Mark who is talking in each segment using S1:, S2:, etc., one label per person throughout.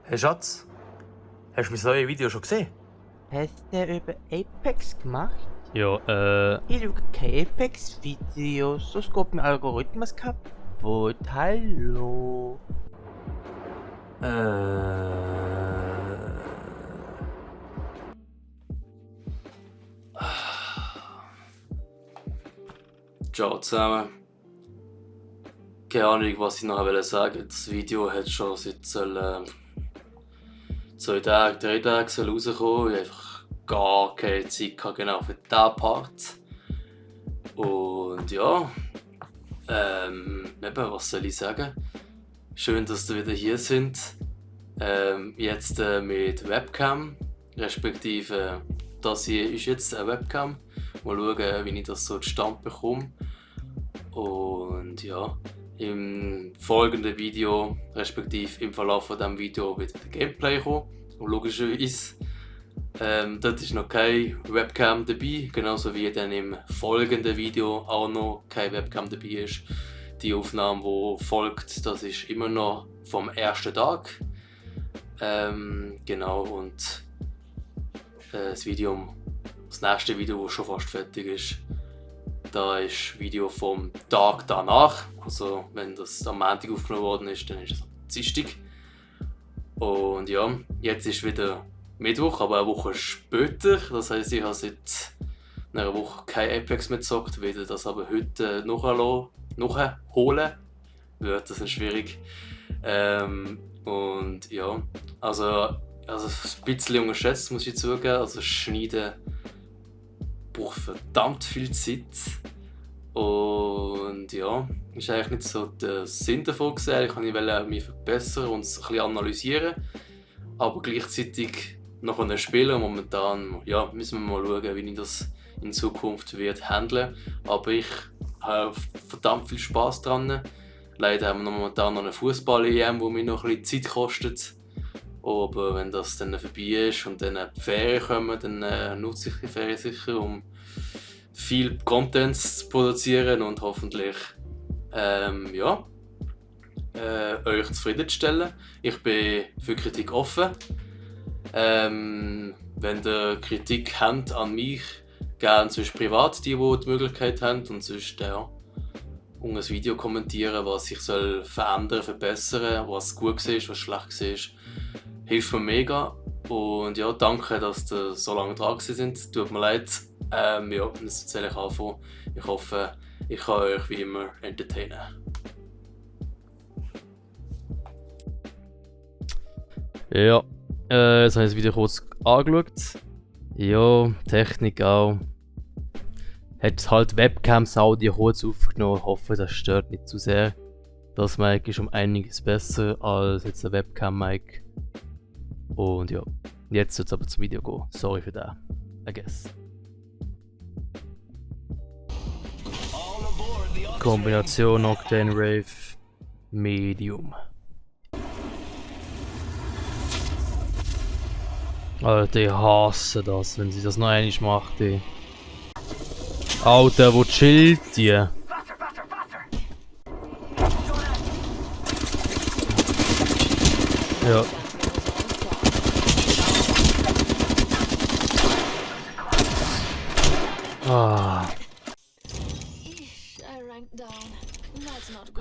S1: Hey Schatz, hast du mein neues Video schon gesehen?
S2: Hast du über Apex gemacht?
S3: Ja,
S2: Ich schaue keine Apex-Videos, sonst geht mein Algorithmus kaputt. Hallo.
S4: Ciao zusammen. Keine Ahnung, was ich noch sagen. Das Video hat schon seit 2 Tagen, 3 Tagen rauskommen. Ich habe einfach gar keine Zeit gehabt, genau für diesen Part. Und ja, eben, was soll ich sagen? Schön, dass ihr wieder hier sind. Jetzt mit Webcam, respektive das hier ist jetzt eine Webcam. Mal schauen, wie ich das so zustande bekomme. Und ja, im folgenden Video, respektive im Verlauf von diesem Video, wird der Gameplay kommen. Und logischerweise, dort ist noch keine Webcam dabei, genauso wie dann im folgenden Video auch noch keine Webcam dabei ist. Die Aufnahme, die folgt, das ist immer noch vom ersten Tag. Genau, und das nächste Video, das schon fast fertig ist, da ist das Video vom Tag danach. Also wenn das am Montag aufgenommen worden ist, dann ist es am Dienstag. Und ja, jetzt ist wieder Mittwoch, aber eine Woche später. Das heisst, ich habe seit einer Woche kein Apex mehr gezockt, werde das aber heute nachholen. Wird das schwierig. Und ja, also ein bisschen unterschätzt, muss ich zugeben. Also Schneiden braucht verdammt viel Zeit. Und ja, ist eigentlich nicht so der Sinn davon gesehen. Ich wollte mich verbessern und es ein bisschen analysieren. Aber gleichzeitig noch spielen. Momentan ja, müssen wir mal schauen, wie ich das in Zukunft wird handeln. Aber ich habe verdammt viel Spass dran. Leider haben wir momentan noch eine Fußball-EM, die mir noch ein bisschen Zeit kostet. Aber wenn das dann vorbei ist und dann die Ferien kommen, dann nutze ich die Ferien sicher, um viel Content zu produzieren und hoffentlich euch zufriedenzustellen. Ich bin für Kritik offen. Wenn ihr Kritik habt an mich, gerne sonst privat, die die Möglichkeit haben, und sonst unter das Video kommentieren, was ich soll verändern, verbessern, was gut war, was schlecht war. Hilft mir mega. Und ja, danke, dass ihr so lange dran sind. Tut mir leid. Das soll ich anfangen. Ich hoffe, ich kann euch wie immer entertainen.
S3: ja. Jetzt habe ich das Video kurz angeschaut. Ja, Technik auch. Hat halt Webcams Audio kurz aufgenommen. Ich hoffe, das stört nicht zu sehr. Das Mic ist um einiges besser als jetzt ein Webcam-Mic. Und ja, jetzt soll es aber zum Video gehen. Sorry für das, I guess. Kombination Octane Rave Medium. Alter, ich hasse das, wenn sie das noch einmal macht. Ey. Alter, wo chillt die? Ja.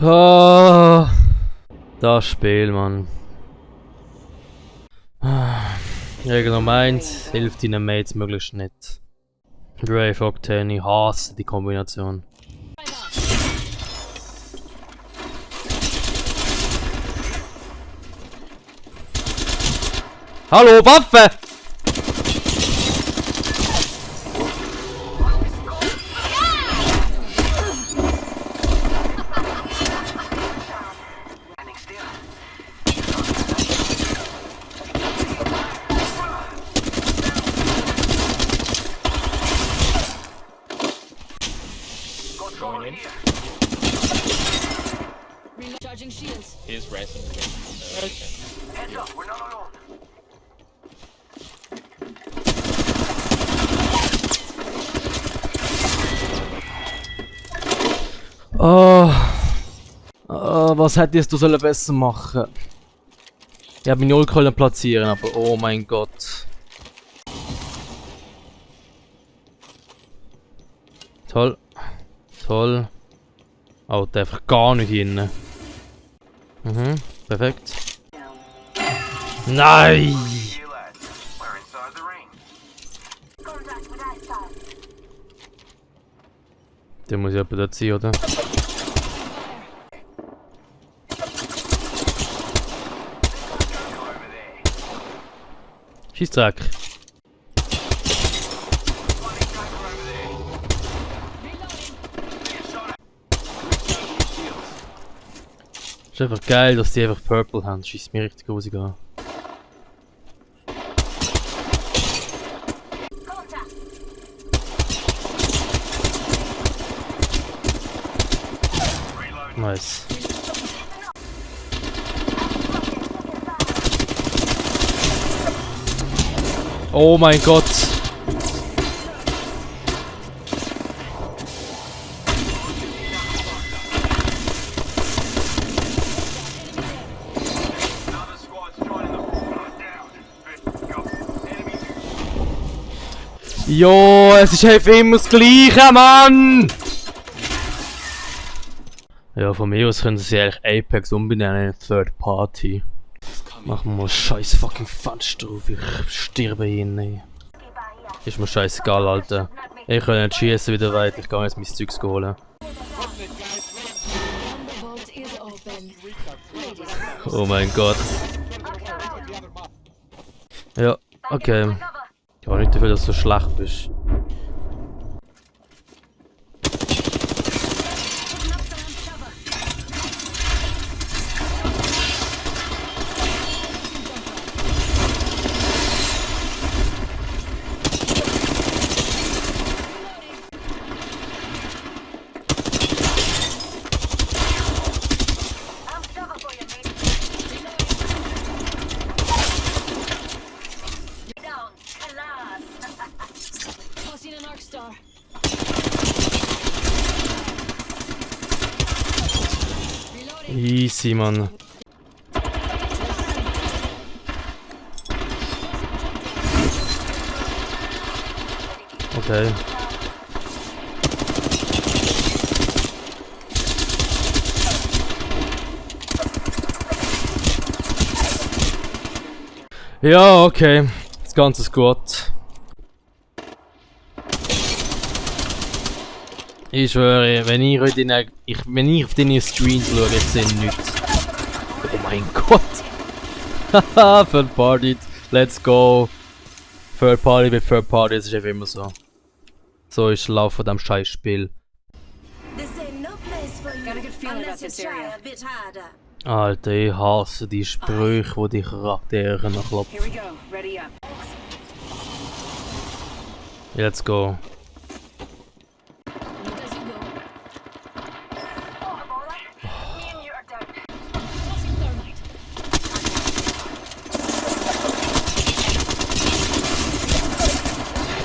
S3: Ah, das Spiel, Mann. Irgendwann meint, hilft deinen Mates möglichst nicht. Rave Octane, ich hasse die Kombination. Hallo, Waffe!
S5: Recharging shields.
S6: Here's racing.
S5: Heads up, we're not alone.
S3: Was hättest du besser machen? Ich habe meine Ult können platzieren, aber oh mein Gott. Toll. Toll. Oh, der einfach gar nicht hin. Mhm, perfekt. Nein! Der muss ja dort sein, oder? Scheissdreck. Ist einfach geil, dass die einfach Purple haben. Schießt mir richtig grusig an. Nice. Oh mein Gott. Jo, es ist einfach immer das Gleiche, Mann! Ja, von mir aus können sie eigentlich Apex umbenennen in Third Party. Machen wir mal scheiß fucking Fenster auf, ich sterbe hin, ey. Ist mir scheißegal, Alter. Ich kann nicht schießen wieder weiter, ich gehe jetzt mein Zeugs holen. Oh mein Gott. Ja, okay. Ich habe nicht dafür, dass du so schlecht bist. Easy, Mann. Okay. Ja, okay. Das Ganze ist gut. Ich schwöre, wenn ich auf deine Streams schaue, ich sehe nichts. Oh mein Gott! Haha, Third Party, let's go! Third Party mit Third Party, das ist einfach immer so. So ist der Lauf von diesem scheiß Spiel. Alter, ich hasse die Sprüche, die die Charaktere noch klopfen. Let's go.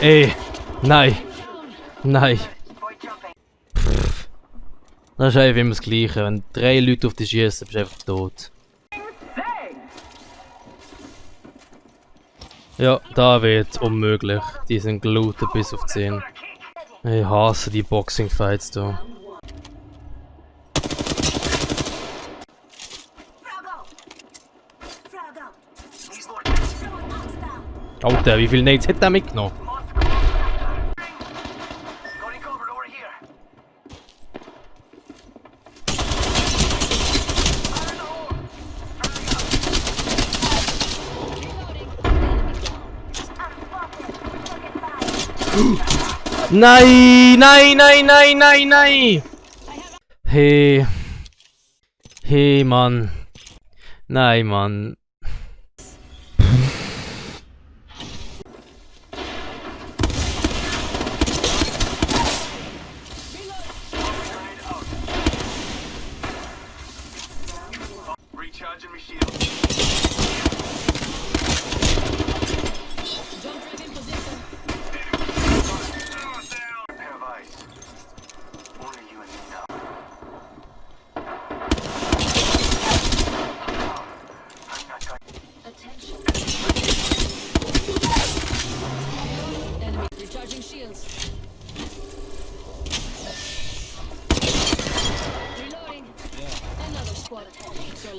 S3: Ey, nein, nein. Pff. Das ist einfach immer das Gleiche. Wenn 3 Leute auf dich schießen, bist du einfach tot. Ja, da wird unmöglich. Die sind gelootet bis auf 10. Ich hasse die Boxing-Fights da. Alter, wie viele Nades hat der mitgenommen? Nein, nein, nein, nein, nein, nein! Hey. Hey, Mann. Nein, Mann.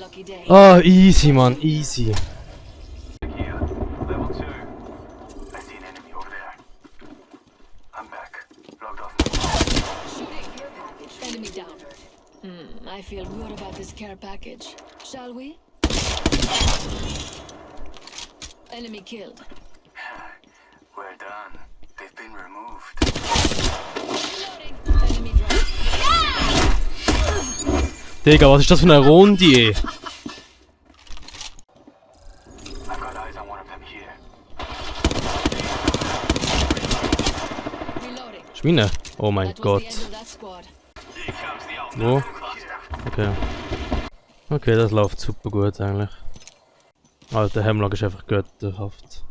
S5: lucky day.
S3: Ah, easy, Mann, easy.
S6: Here, level 2. I see an enemy over there. I'm back. Logged off.
S5: Shooting. Enemy down. I feel good about this care package. Shall we? Enemy killed.
S6: We're done. They've been removed.
S5: Reloading. Enemy dropped.
S3: Digga, was ist das für eine Runde?
S6: I've got eyes on one of them here.
S5: Reloading.
S3: Ist meine? Oh mein
S5: That was the
S3: Gott.
S5: end of that squad.
S6: Here comes the old
S3: Wo?
S6: cluster.
S3: Okay. Okay, das läuft super gut eigentlich. Alter, Hemlock ist einfach götterhaft.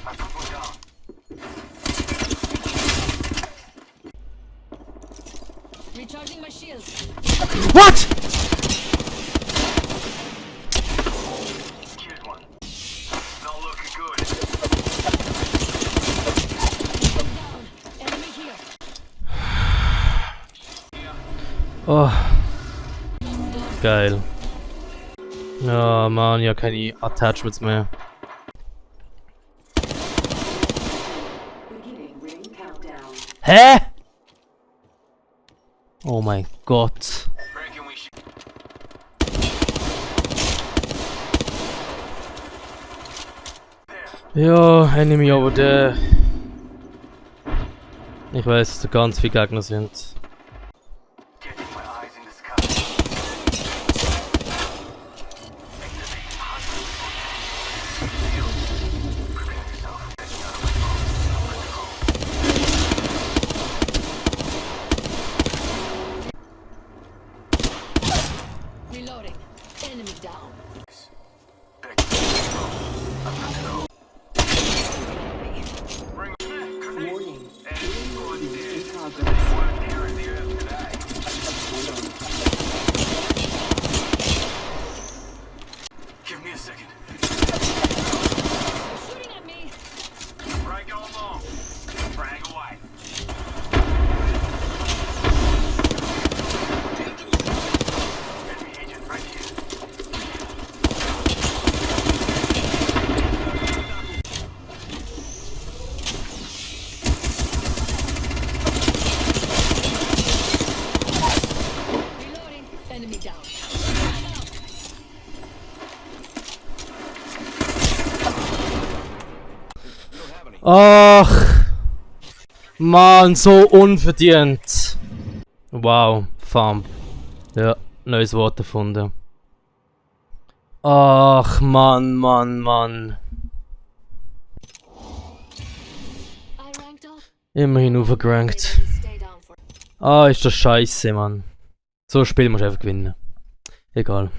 S6: I put one down.
S5: Recharging my shields.
S3: What?
S6: Killed one. Not looking good.
S5: Down. Enemy here.
S3: Oh. Geil. Ja, Mann, ja keine Attachments mehr. Hä? Oh mein Gott.
S6: Reckon we should.
S3: Ja, Enemy over there. Ich weiß, dass da ganz viele Gegner sind.
S6: Getting my eyes in the sky.
S5: Reloading. Enemy down.
S6: Give me a second.
S5: Shooting at me.
S6: Frag go along. Frag away. Enemy agent right here.
S5: Reloading. Enemy down.
S3: Ach, Mann, so unverdient. Wow, Thumb. Ja, neues Wort erfunden. Ach, Mann, Mann, Mann.
S5: I ranked up.
S3: Immerhin aufgerankt.
S5: Stay down for.
S3: Ah, ist das scheiße, Mann. So ein Spiel musst du einfach gewinnen. Egal.